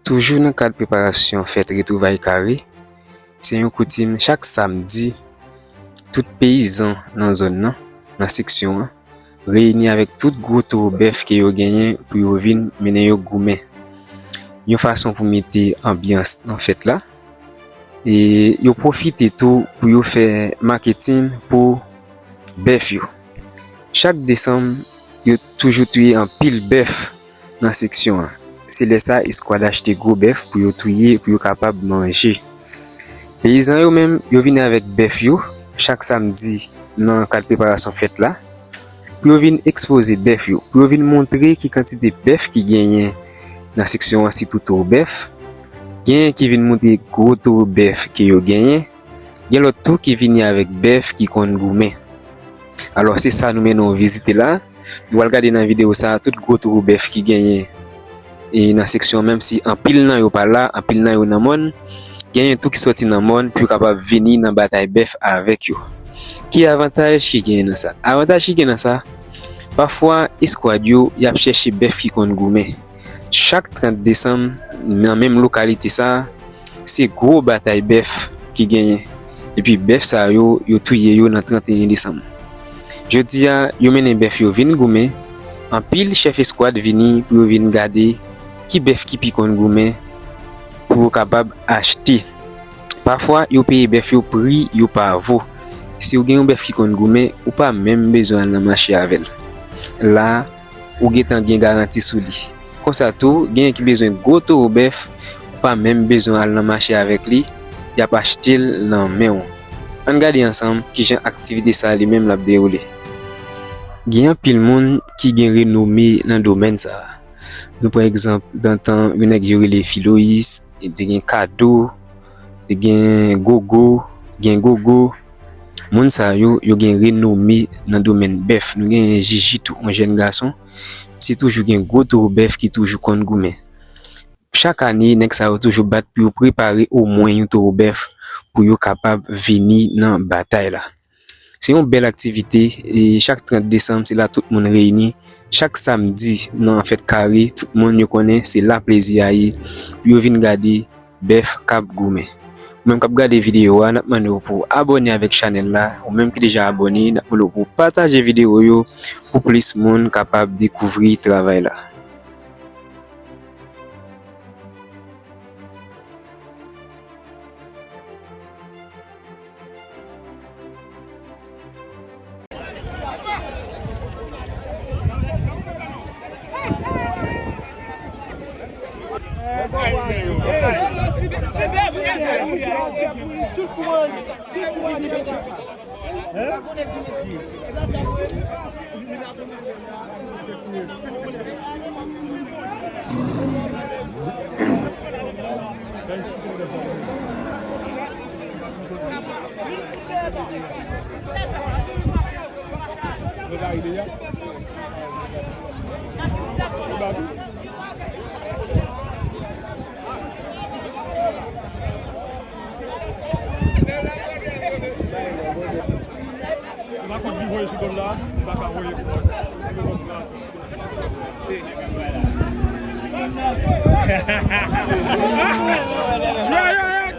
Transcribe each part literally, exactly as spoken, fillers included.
Toujou nan kad preparasyon fèt retwouvay kare, se yon koutim chak samdi, tout peyizan nan zòn nan, nan seksyon an, reyini avèk tout gwo towo bèf ke yo genyen pou yo vin mennen yo goumen. Yon fason pou mete anbyans nan fèt la. E yo pwofite tou pou yo fè maketin pou bèf yo. Chak desanm, yo toujou touye anpil bèf nan seksyon an. Se lè sa eskwad achte gwo bèf pou yo touye, pou yo kapab manje. Peyizan yo menm, yo vini avèk bèf yo chak samdi nan kad preparasyon fèt la, pou yo vin ekspoze bèf yo, pou yo vin montre ki kantite bèf ki genyen nan seksyon an, sitou towo bèf. Genyen ki vin montre gwo towo bèf ke yo genyen. Gen lòt tou ki vini avèk bèf ki konn goumen. Alò, se sa nou mennen w vizite la. Nou pral gade nan videyo sa a tout gwo towo bèf ki genyen e nan seksyon, menm si anpil nan yo pa la, anpil nan yo nan mòn, genyen tou ki sòti nan mòn pou yo kapab vini nan batay bèf avèk yo. Ki avantaj ki genyen nan sa? Avantaj ki genyen nan sa, pafwa eskwad yo, y ap chèche bèf ki konn goumen. Chak trant desanm, nan menm lokalite sa a, se gwo batay bèf ki genyen. Epi bèf sa yo, yo touye yo nan trant e en desanm. Jodi a, yo mennen bèf yo vin goumen. Anpil chèf eskwad vini pou yo vin gade ki bèf ki pi konn goumen pou yo kapab achte. Pafwa, yo peye bèf yo pri yo pa vo. Si w gen yon bèf ki konn goumen, ou pa menm bezwen al nan mache avè l. La a, ou gentan gen garanti sou li. Konsa tou, genyen ki bezwen gwo towo bèf, ou pa menm bezwen al nan mache avèk li, y ap achte l nan men w. Ann gade ansanm kijan aktivite sa a li menm l ap dewoule. Gen anpil moun ki gen renome nan domèn sa a. Nou pran egzanp, nan tan yon nèg yo rele Filoyis, te gen Kado, te gen Gogo, gen Gogo. Moun sa yo, yo gen renome nan domèn bèf. Nou gen Jiji tou, yon jèn gason. Se toujou gen gwo towo bèf ki toujou konn goumen. Chak ane, nèg sa yo toujou bat pou yo prepare omwen yon towo bèf pou yo kapab vini nan batay la. Se yon bèl aktivite, e chak trant desanm, se la tout moun reyini. Chak samdi, nan fèt kare, tout moun yo konnen se la plezi a ye. Pou yo vin gade bèf k ap goumen. Ou menm k ap gade videyo a, n ap mande w pou w abòne avèk chanèl la. Ou menm ki deja abòne, n ap mande w pou w pataje videyo yo pou plis moun kapab dekouvri travay la. Voye sou do m la, m pa ka voye pou mwen. Yo, yo, yo,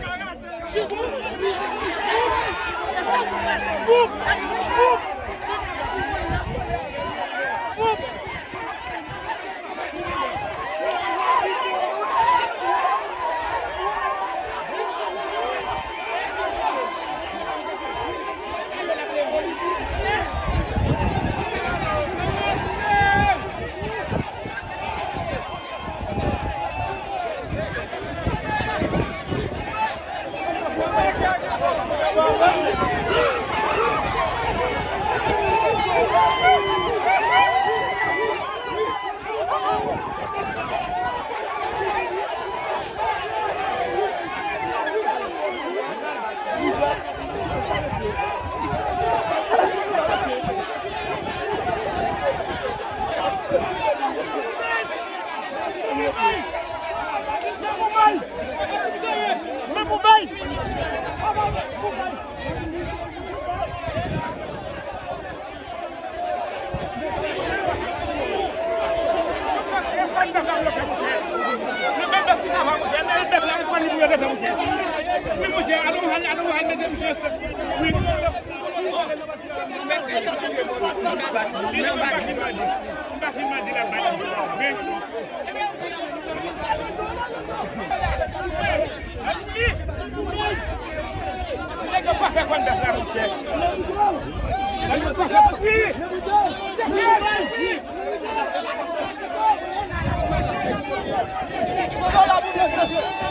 karate!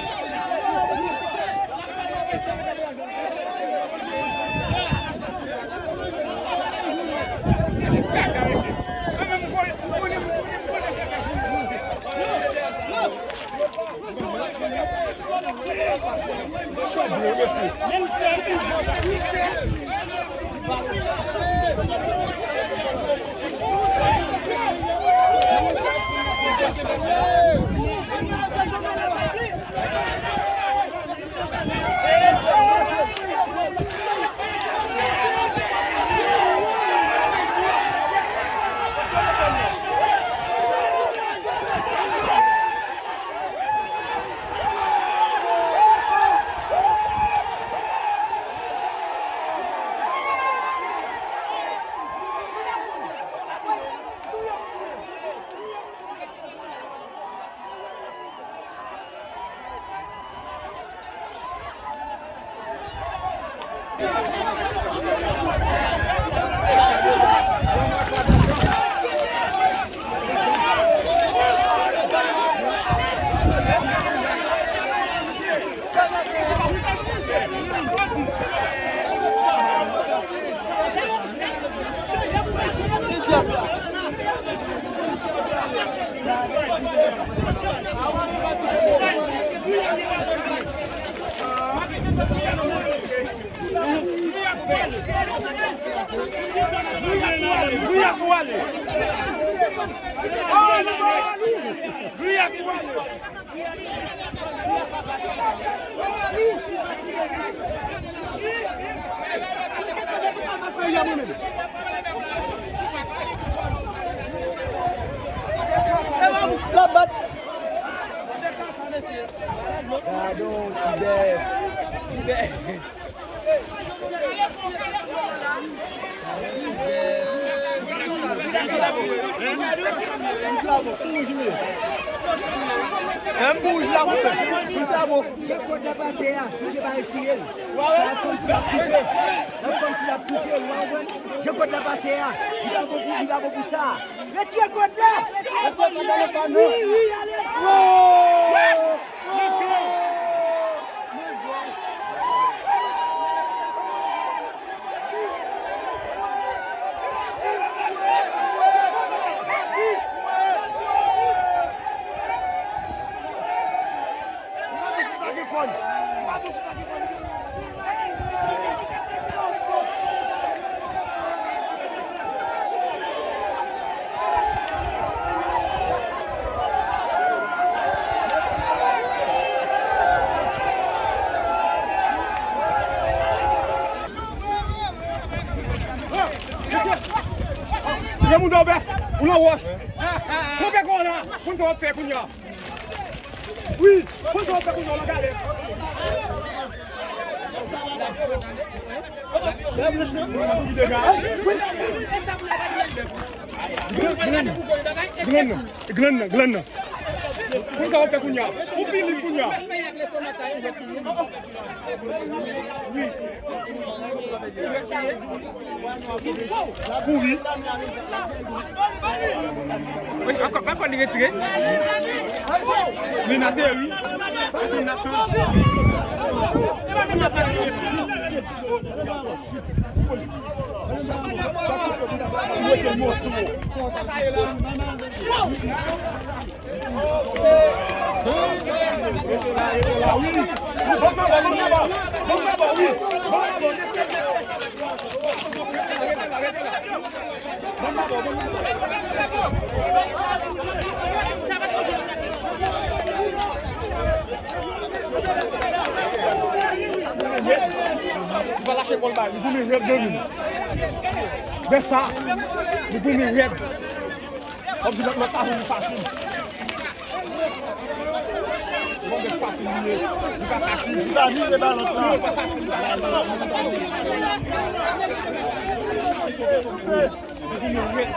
Gadon, Tibè. Tibè. Menm pou wouj la koupe. Pou ta bon. Jan kòd la pase a, si se pa retire l, sa ap kòmsi l ap pouse. Sa ap kòmsi l ap pouse, ou pa konprann? Jan kòd la pase a, li pa bon pou, li pa bon pou sa. Retire kòd la! Retire kòd la, non, pa non. Wi, wi, ale! Wi! Lè moun dòbè, ou nan wòch. Kanpe kò w la, konn sa w ap fè kounye a. Wi, konn sa w ap fè kounye a, w nan galè. Glann nan, glann nan, glann nan, glann nan. Konn sa w ap fè kounye a. Ou pi li kounye a. Kouri. Ankò, ankò li retire. Li n ateri. Li n ateri. Li pa lache kò l ba li, li goumen rèd nan ring. Vè sa, li goumen rèd. Kòm di lòt, lòt pa vini fasil. Bon, bèt fasil li ye. Li pa fasil. Li pa vini ba lòt la. Li pa fasil. Li pa fasil. Li vini rèd.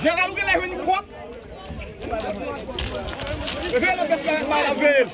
Jeneral, ou genlè jwenn kwòk. Veye lòt bèt la, veye l.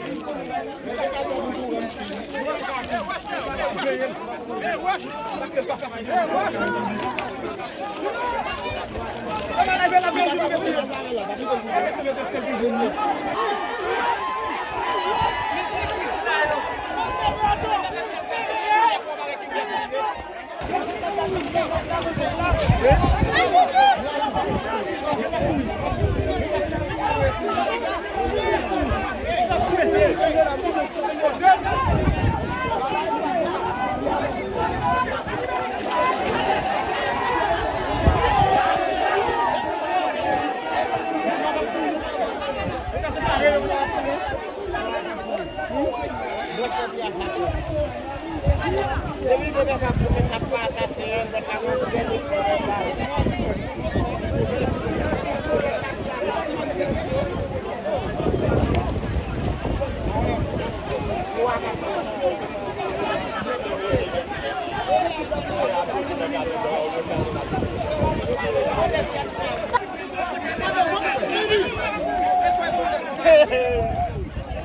Depi demen pa pou sa pa asasen an, bèt la konn dènye pwoblèm la.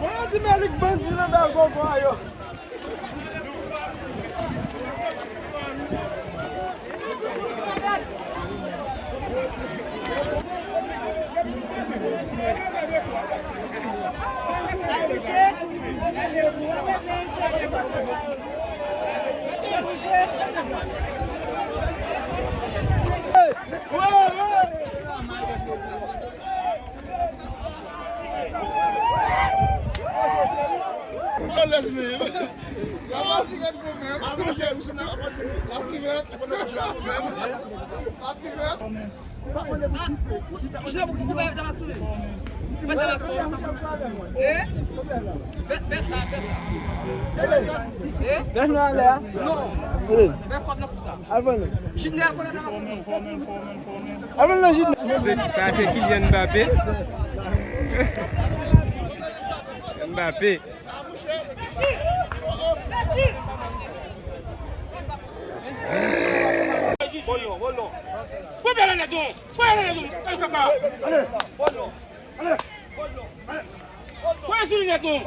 Mwen di men lik bandi nan bèl gongon a yo. Bèt nan anlè a. Non. Bèt kòb nan pou sa. Al pran li. Jidnè al pran nan. Al pran nan Jidnè. Se, sa se Kylian Mbappé. Mbappé. Pran bèl anlè don. Pran anlè don. Al kaka. Pran sou linèt non.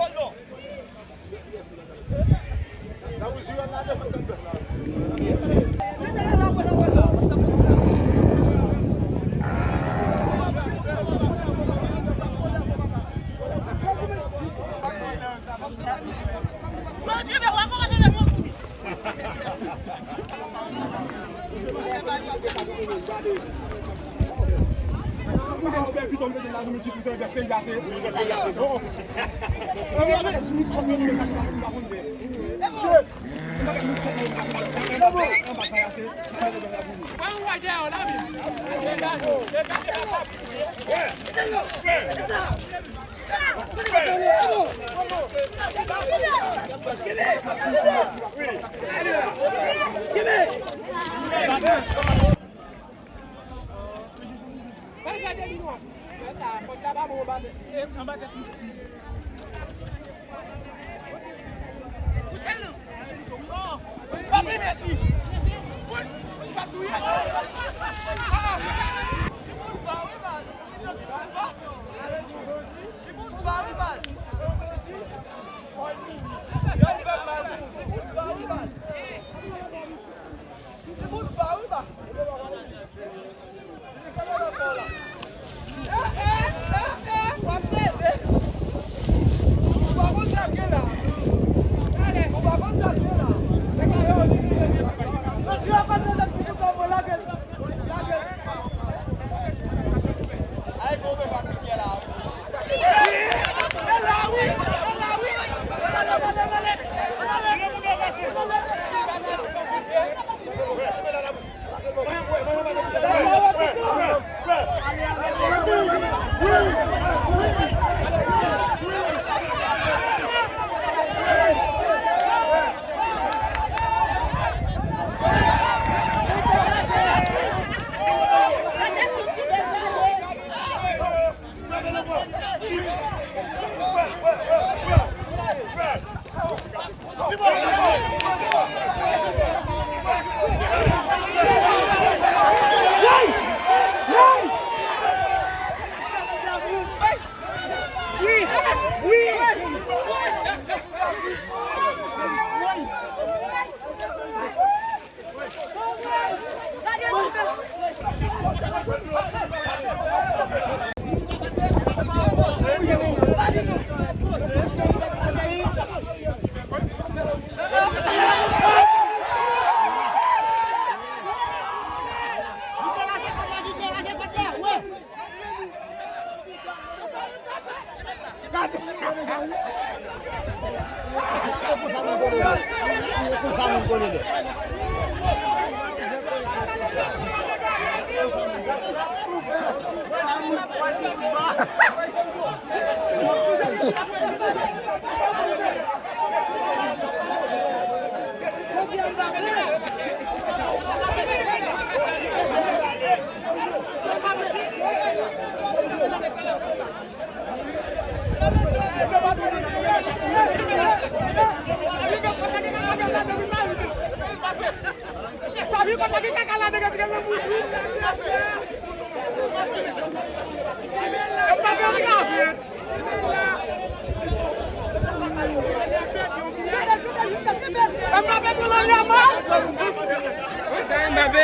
Mbappé.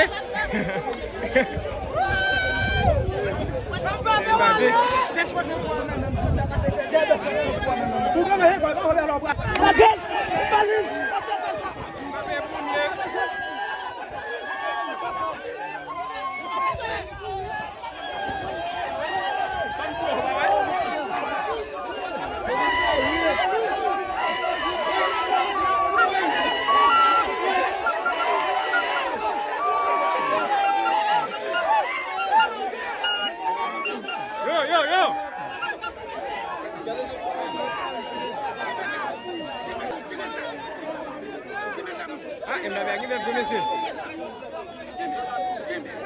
Mbappé. Yo, yo, yo! Ah, Mbappé a gen bèl gwo mesye.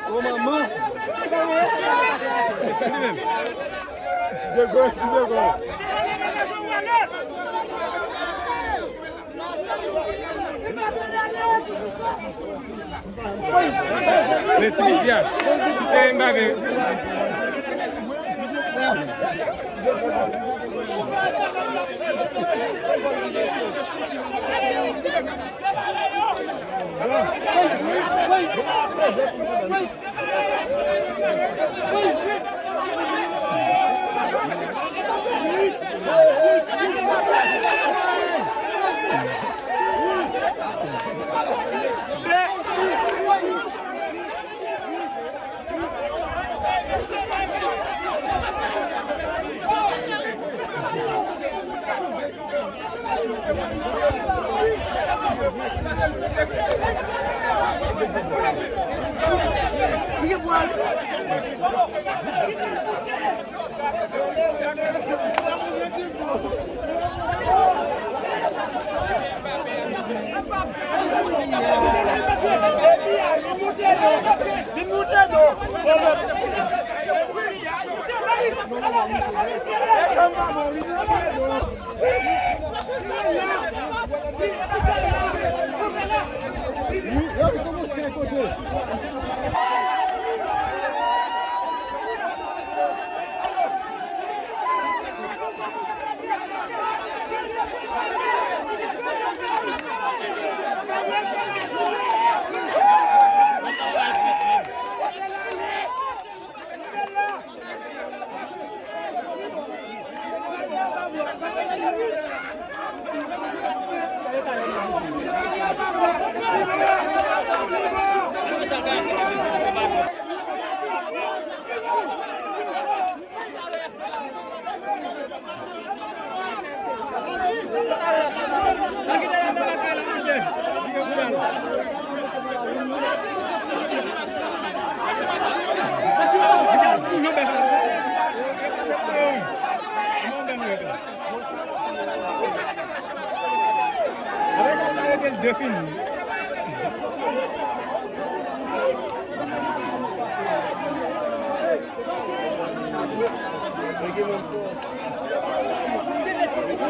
Ô manman. Se sa li menm. De gwo, eskize gwo. Men ti piti a. Ti Mbappé.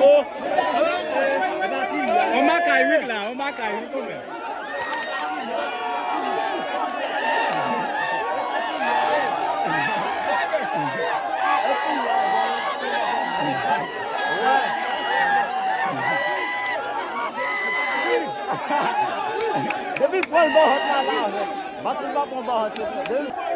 Oh! On makay wi la, on makay wi koumen. Depi l pran bò hòt la, la avè l. Bat li pa pran bò hòt, se depi.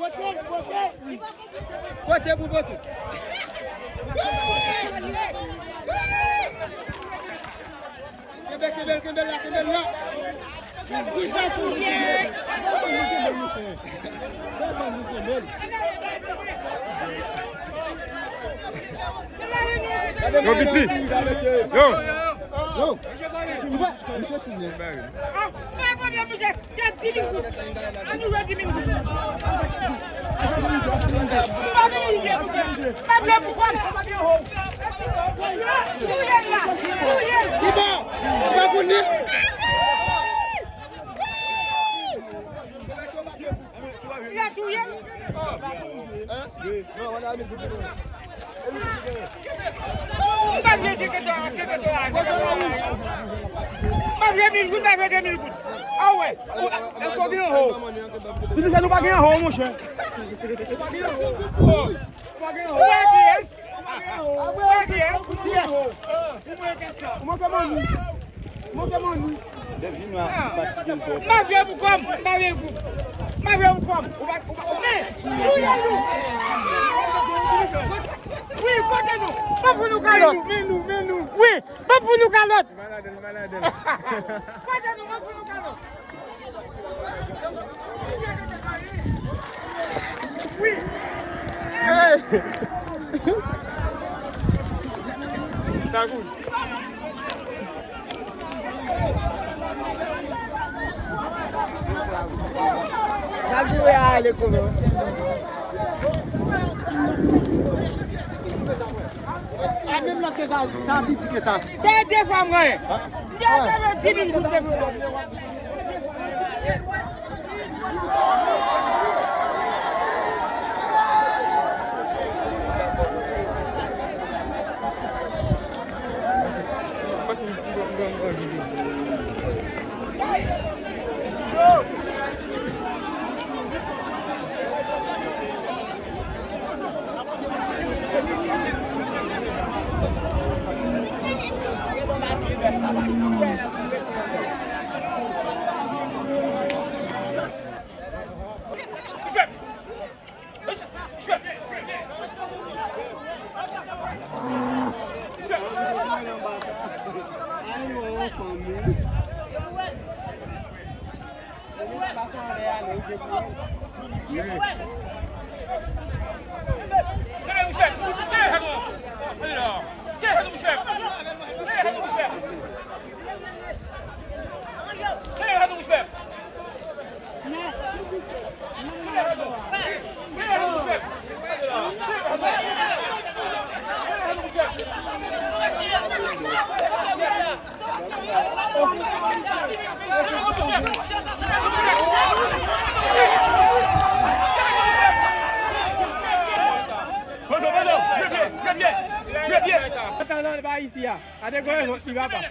Kote, kote. Kote pou pote. Kenbe, kenbe, kenbe la, kenbe la. Pou sa pou ye. Yo, piti. Yo. Yo. Misye sou nèg. Fè premye misye, fè di mil goud. Ann nou jwe di mil goud. Pa vle pou kòb. Pa vle pou kòb. Touye l la. Touye l. Ki bò? Ou pa konn li? Li a touye l. Hein? Non, on a mis. M pa vle sekretè a, sekretè a, sekretè a. M pa vle mil goud, m pa vle de mil goud. A wè. Èske w gen anho? Si nou fè nou pa gen anho, monchè. Ou pa gen anho. Ou pa gen anho. Ou pa gen anho. Ou manke manmi. Ou manke manmi. M pa vle pou kòb, m pa vle pou. M ap yon kòb. Ou pa, ou pa, men, wi, kote nou? Ban pou nou kalòt. Men nou, men nou, men nou. Wi, ban pou nou kalòt. Malad, malad. Kote nou? Ban pou nou kalòt. Wi. Hey. Sa good. Sa good, ale, kòman? A, menm lòt ke sa, sa piti ke sa. Fè de fwa mwen. Mwen te di li pou te pou. Ata nan ba isi a. Ate gwe yon ti papa.